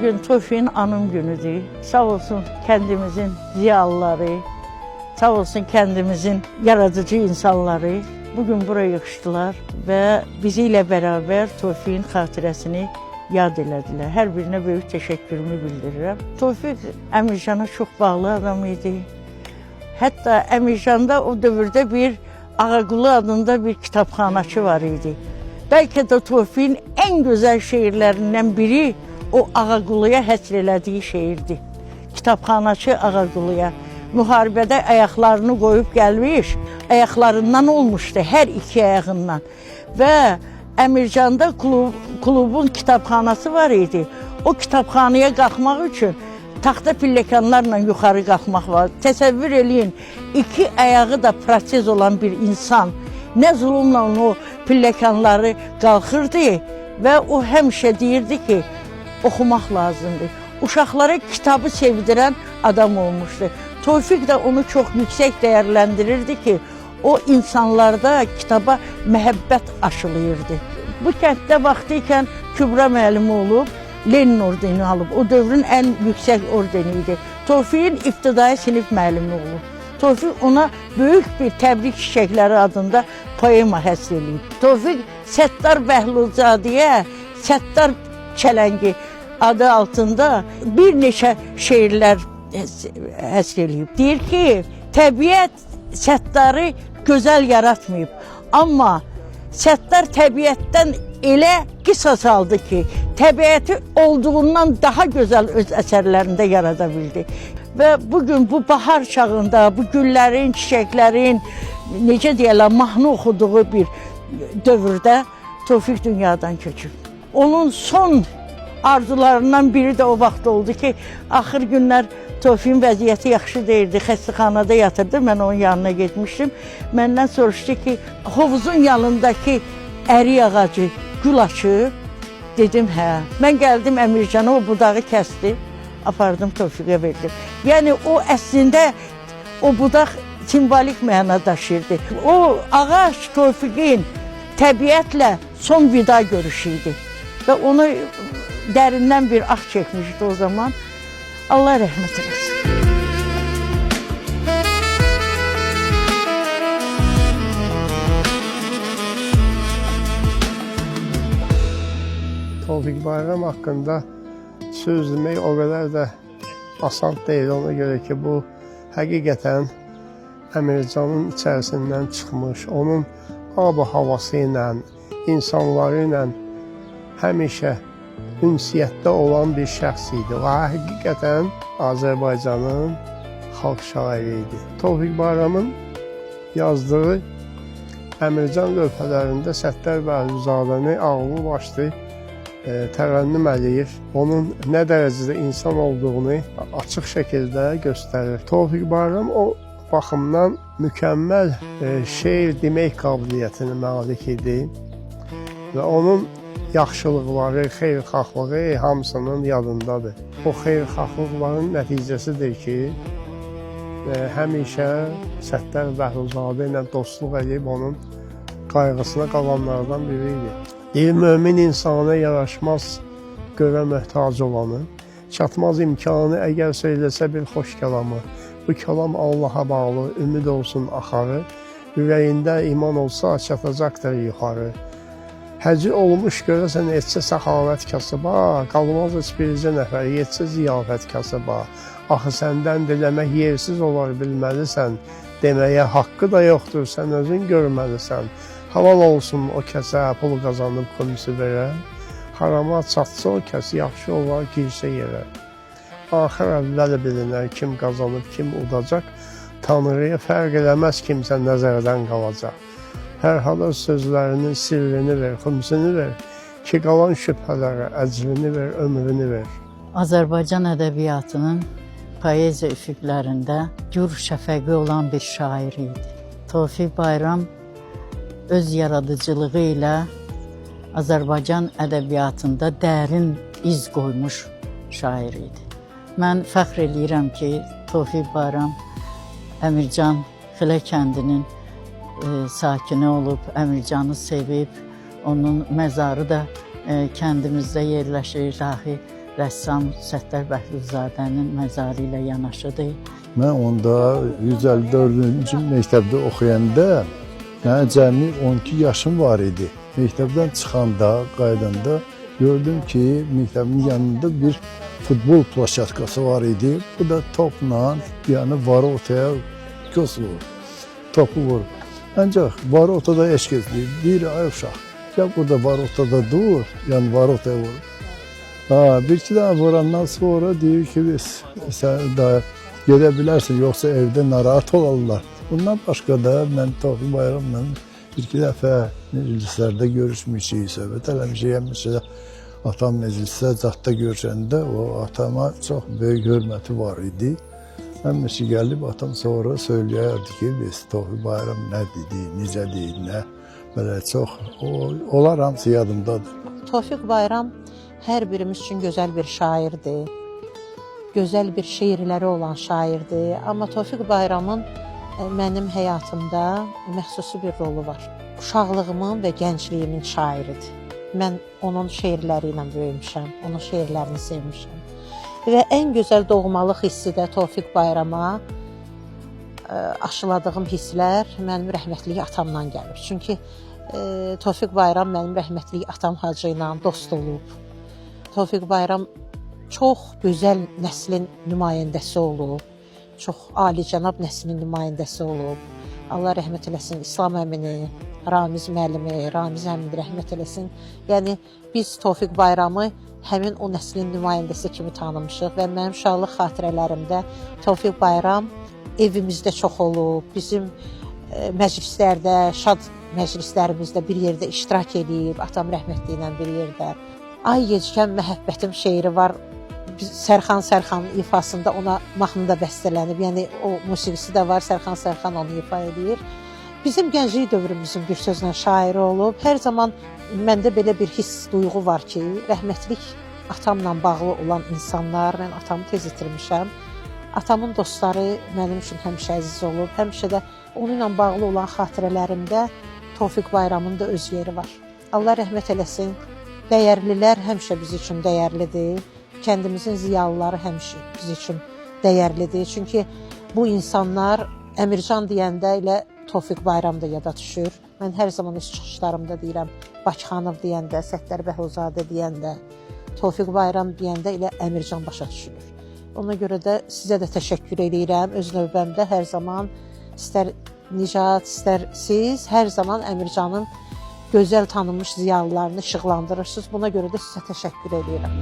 Bugün Tofiqin anım günüdür. Sağ olsun kəndimizin ziyalıları, sağ olsun kəndimizin yaradıcı insanları bugün buraya yığışdılar və bizi ilə bərabər Tofiqin xatirəsini yad elədilər. Hər birinə böyük təşəkkürümü bildirirəm. Tofiq Əmircana çox bağlı adam idi. Hətta Əmircanda o dövrdə bir Ağaqulu adında bir kitabxanaçı var idi. Bəlkə də Tofiqin ən gözəl şeirlərindən biri o Ağaquluya həsr elədiyi şeirdir. Kitabxanaçı Ağaquluya. Müharibədə ayaqlarını qoyub gəlmiş, ayaqlarından olmuşdu, hər iki ayağından. Və Əmircanda klubun kitabxanası var idi. O kitabxanaya qalxmaq üçün taxta pilləkanlarla yuxarı qalxmaq var. Təsəvvür eləyin, iki ayağı da protez olan bir insan nə zulümlə o pilləkanları qalxırdı və o həmişə deyirdi ki, oxumaq lazımdır. Uşaqlara kitabı sevdirən adam olmuşdu. Tofiq də onu çox yüksək dəyərləndirirdi ki, o insanlarda kitaba məhəbbət aşılayırdı. Bu kənddə vaxtı ikən Kübra müəllimi olub, Lenin ordeni alıb. O dövrün ən yüksək ordeni idi. Tofiqin ibtidai sinif müəllimi olub. Tofiq ona böyük bir Təbrik Çiçəkləri adında poema həsr eləyib. Tofiq Səttar Bəhlulzadəyə Səttar Çələngi adı altında bir neçə şeirlər həsr eləyib. Deyir ki, təbiət Səttarı gözəl yaratmayıb, amma Səttar təbiətdən elə qisas aldı ki, təbiəti olduğundan daha gözəl öz əsərlərində yarada bildi. Və bugün bu bahar çağında, bu güllərin, çiçəklərin, necə deyirlər, mahnı oxuduğu bir dövrdə Tofiq dünyadan köçüb. Onun son arzularından biri də o vaxt oldu ki, axır günlər Tofiqin vəziyyəti yaxşı deyildi, xəstəxanada yatırdı, mən onun yanına getmişdim. Məndən soruşdu ki, hovuzun yanındakı ərik ağacı gül açıb. Dedim, hə. Mən gəldim Əmircana, o budağı kəsdi, apardım Tofiqə verdim. Yəni o əslində o budaq simvolik məna daşıyırdı. O ağac Tofiqin təbiətlə son vida görüşü idi. Və onu dərindən bir ah çəkmişdi o zaman. Allah rəhmət eləsin. Tofiq Bayram haqqında söz demək o qədər də asan deyil. Ona görə ki, bu həqiqətən Əmircanın içərisindən çıxmış, onun ab-havası ilə, insanları ilə həmişə ünsiyyətdə olan bir şəxs idi. O həqiqətən Azərbaycanın xalq şairi idi. Tofiq Bayramın yazdığı Əmircan lövhələrində Səttar Bəhlulzadəni ağlı başlı tərənnüm eləyir. Onun nə dərəcədə insan olduğunu açıq şəkildə göstərir. Tofiq Bayram o baxımdan mükəmməl şeir demək qabiliyyətinə malik idi və onun yaxşılıqları, xeyirxahlığı hamısının yadındadır. O xeyirxahlıqların nəticəsidir ki, həmişə Səttar Bəhlulzadə ilə dostluq edib onun qayğısına qalanlardan biri idi. Deyir, mömin insana yaraşmaz görə möhtac olanı, çatmaz imkanı əgər söyləsə bir xoş kəlamı. Bu kəlam Allaha bağlı, ümid olsun axarı, ürəyində iman olsa çatacaqdır yuxarı. Həci olmuş görəsən etsə səxavət kasıba, qalmaz heç bircə nəfər yetsə ziyafət kasıba. Axı səndən diləmək yersiz olar bilməlisən, deməyə haqqı da yoxdur, sən özün görməlisən. Halal olsun o kəsə pul qazanıb xümsü verə, harama çatsa o kəs yaxşı olar girsə yerə. Axır əvvəl bilinər kim qazanıb, kim udacaq, Tanrıya fərq eləməz kimsə nəzərdən qalacaq. Fərhada sözlərinin sirrini ver, xümsünü ver, ki qalan şübhələrə əcrini ver, ömrünü ver. Azərbaycan ədəbiyyatının poeziya üfüqlərində gür şəfəqi olan bir şair idi. Tofiq Bayram öz yaradıcılığı ilə Azərbaycan ədəbiyyatında dərin iz qoymuş şair idi. Mən fəxr eləyirəm ki, Tofiq Bayram Əmircan Xilə kəndinin sakini olub, Əmircanı sevib, onun məzarı da kəndimizdə yerləşir. Dahi rəssam Səttar Bəhlulzadənin məzarı ilə yanaşıdır. Mən onda 154-cü məktəbdə oxuyanda mənim cəmi 12 yaşım var idi. Məktəbdən çıxanda, qayıdanda gördüm ki, məktəbin yanında bir futbol plaşatkası var idi. Bu da topla, yəni varotaya göz vurur, topu vurur. Ancaq varotada eşq edir. Deyir, ay uşaq, gəl burada varotada dur, yəni varotaya vurur. Ha, bir iki dənə vurandan sonra deyir ki, biz, sən da gedə bilərsin, yoxsa evdə narahat olarlar. Bundan başqa da mən Tofiq Bayramla bir iki dəfə meclislərdə görüşmüşük, söhbət eləmişik. Həmişə atam meclisdə, cadda görüşəndə o atama çox böyük hörməti var idi. Həmişə gəlib atam sonra söyləyərdi ki, biz Tofiq Bayram nə dedi, necə dedi, nə belə çox, onlar hamısı yadımdadır. Tofiq Bayram hər birimiz üçün gözəl bir şairdir. Gözəl bir şeirləri olan şairdir. Amma Tofiq Bayramın mənim həyatımda məxsusi bir rolu var. Uşaqlığımın və gəncliyimin şairidir. Mən onun şeirləri ilə böyümüşəm, onun şeirlərini sevmişəm. Və ən gözəl doğmalıq hissi də Tofiq Bayrama aşıladığım hisslər mənim rəhmətli atamdan gəlir. Çünki Tofiq Bayram mənim rəhmətli atam Hacı ilə dost olub. Tofiq Bayram çox gözəl nəslin nümayəndəsi olub. Çox alicənab nəslin nümayəndəsi olub. Allah rəhmət eləsin İslam əmini, Ramiz müəllimi, Ramiz əmini rəhmət eləsin. Yəni biz Tofiq Bayramı həmin o nəslin nümayəndəsi kimi tanımışıq və mənim uşaqlıq xatirələrimdə Tofiq Bayram evimizdə çox olub, bizim məclislərdə, şad məclislərimizdə bir yerdə iştirak eləyib, atam rəhmətli ilə bir yerdə. Ay gecikən məhəbbətim şeiri var. Sərxan Sərxanın ifasında ona mahnı da bəstələnib. Yəni o musiqisi də var, Sərxan Sərxan onu ifa eləyir. Bizim gənclik dövrümüzün bir sözlə şairi olub. Hər zaman məndə belə bir hiss, duyğu var ki, rəhmətlik atamla bağlı olan insanlar, mən atamı tez itirmişəm. Atamın dostları mənim üçün həmişə əziz olub. Həmişə də onunla bağlı olan xatirələrimdə Tofiq Bayramın da öz yeri var. Allah rəhmət eləsin. Dəyərlilər həmişə biz üçün dəyərlidir. Kəndimizin ziyalıları həmişə biz üçün dəyərlidir. Çünki bu insanlar Əmircan deyəndə elə Tofiq Bayram da yada düşür. Mən hər zaman öz çıxışlarımda deyirəm, Bakıxanov deyəndə, Səttar Bəhlulzadə deyəndə, Tofiq Bayram deyəndə elə Əmircan başa düşülür. Ona görə də sizə də təşəkkür eləyirəm. Öz növbəmdə hər zaman istər Nicat, istər siz, hər zaman Əmircanın gözəl tanınmış ziyalılarını işıqlandırırsınız. Buna görə də sizə təşəkkür eləyirəm.